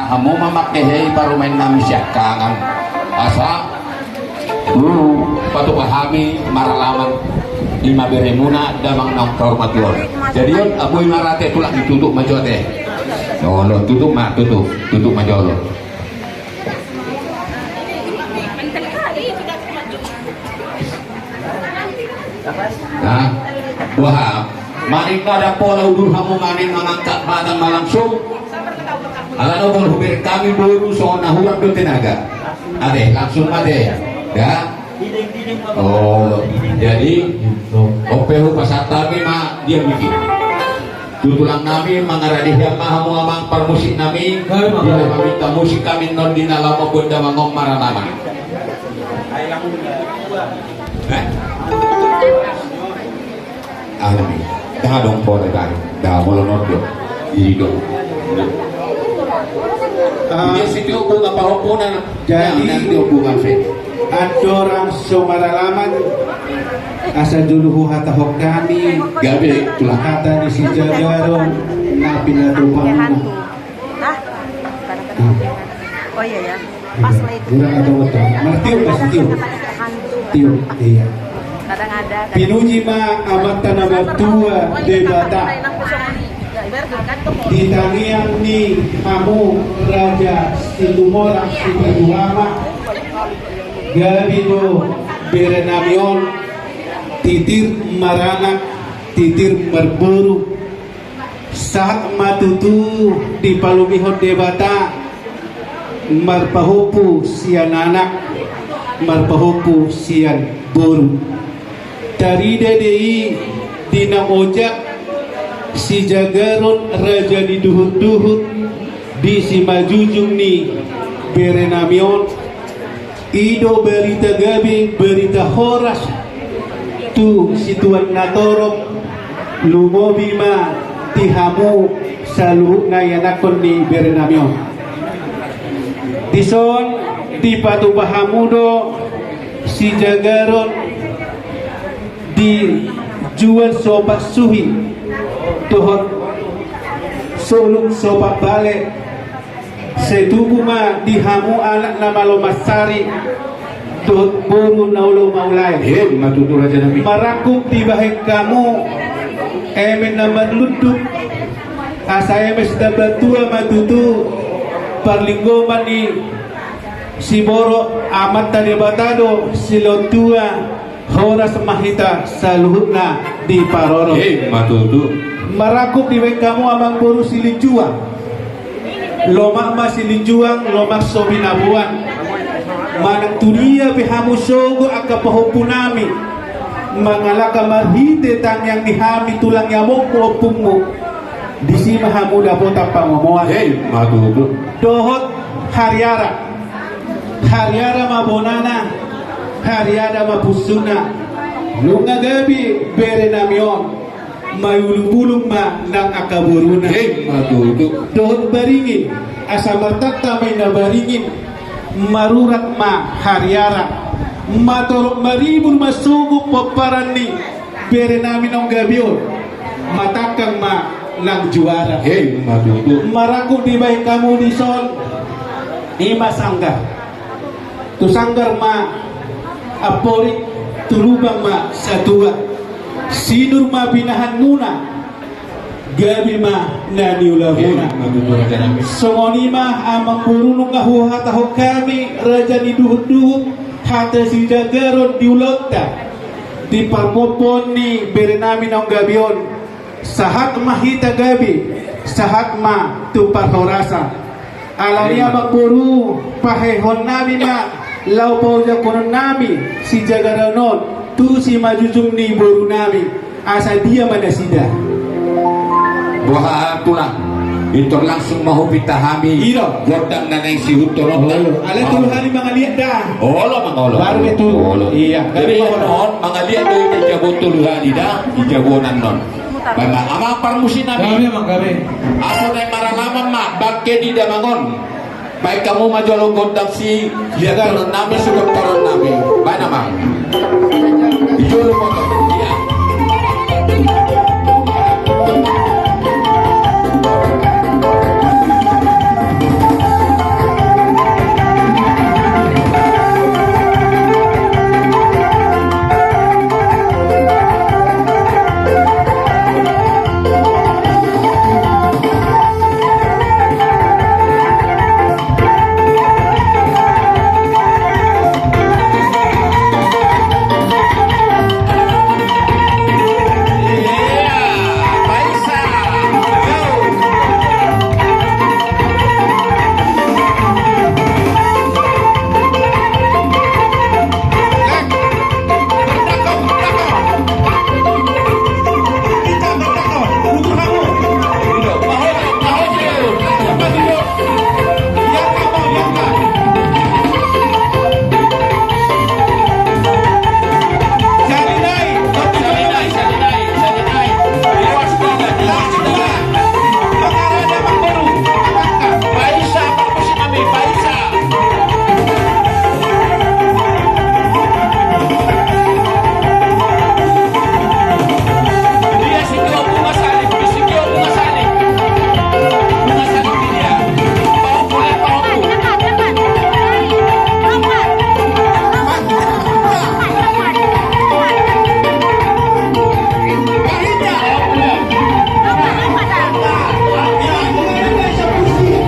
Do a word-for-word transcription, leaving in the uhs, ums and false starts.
Hamu ma mangkehei parumaen nami siangkangan. Asa tu patupa hami maralaman, ima beremuna damang naung tahormati on. Jadi on, boi ma rate, tulang, tutup ma jo ate. Olo, tutup ma, tutup, tutup ma jolo. Nah, boha, maning na dang pola udur hamu maning mangangkat batang ma langsung. Alana molo hubereng hami boru songon na hurang do tenaga. Ate, langsung ma ate. Ya. Oh, jadi on pe hupasahat hami ma dia bikin. Tu tulang nami, mangarade hian ma hamu amang parmusik nami. Di na maminta musik hami annon di na laho mambuat damang on maralaman. Eh? Ah, nami. Dah dong, boleh, dah. Dah, boleh nonton. Jadi dong. Ah. Dia situ bunga pahompunan. Jadi, nah, nanti hubungan saya. Andorang so maralaman, asa jolo huhatahon hami. Gabe, tulang. Hata ni si Jagaron na pinatupa muna. Hah? Oh iya ya. Pas lah itu. Kurang atau betul? Martiup, pas tiup. Tiup, iya. Kadang ada, kadang. Pinuji ma Amanta na martua Debata. Di tangiang ni hamu Raja Situmorang Sipitu Ama, gabe do bere nami on titir maranak, titir marboru. Sahat ma tutu dipalumihon Debata marpahompu sian anak, marpahompu sian boru. Tarida do i di na ojak si Jagaron raja ni duhutduhut di simanjujung ni bere nami on. I do barita gabe, barita horas tu situan na torop, lumobi ma di hamu saluhutna ianakhon ni bere nami on. Dison dipatupa hamu do si Jagaron di juan sopat suhi dohot solung sopat bale. Sai tubu ma di hamu anak na malo mansari dohot boru na olo maulae. Ima tutu raja nami. Marangkup dibahen hamu eme na marlundu, asa eme sitamba tua ma tutu parlinggoman ni siborok Amanta Debata do silehon tua. Horas ma hita saluhutna diparorot. Ima tutu. Marangkup dibahen hamu amang boru silinjuang. Lomak ma silinjuang, lomak so binaboan. Manang tudia pe hamu sogot angka pahompu nami mangalangka marhite tangiang ni hami tulang ni amongmu ompungmu. Disi ma hamu dapotan pangomoan. Ima tutu. Dohot hariara. Hariara ma bonana, hariara ma punsuna. Nunga gabe bere nami on, maiulubulung ma nang angka boruna. Ima tutu. Dohot baringin, asa martanta ma i na baringin. Marurat ma hariara. Matorop maribur ma sogot pomparan ni bere nami naung gabe on, matangkang ma nang juara. Ima tutu. Marangkup dibahen hamu dison, ima sanggar. Tu sanggar ma amporik, tu lubang ma satua. Sinur ma pinahanmuna, gabe ma na niulamuna. Ima tutu raja nami. Songon i ma amang boru nunga huhatahon hami raja ni duhutduhut, hata si Jagaron di ulaonta. Di parpompoon ni bere nami naung gabe on, sahat ma hita gabe, sahat ma tu parhorasan. Alani i amang boru, pahehon nami ma laho paojakhon nami si Jagaron on tu simanjujung ni boru nami. Asa dia ma nasida. Boha tulang, pintor langsung ma hupinta hami. Ino. Gondang na naeng siihuthonon. Olo. Alai tolu hali mangaliat da. Olo, mangolo. Baru itu. Olo. Iya. Jadi, gabe on, mangaliat do i, jabu tolu hali da, i jabu on annon. Baen ma amang parmusik nami. Gabe, amang, gabe. Asa naeng maralaman ma bangke ni damang on. Baen hamu ma jolo gondang si, ia toron nami, sugot toron nami. Baen amang. Di jolo ma. Iya.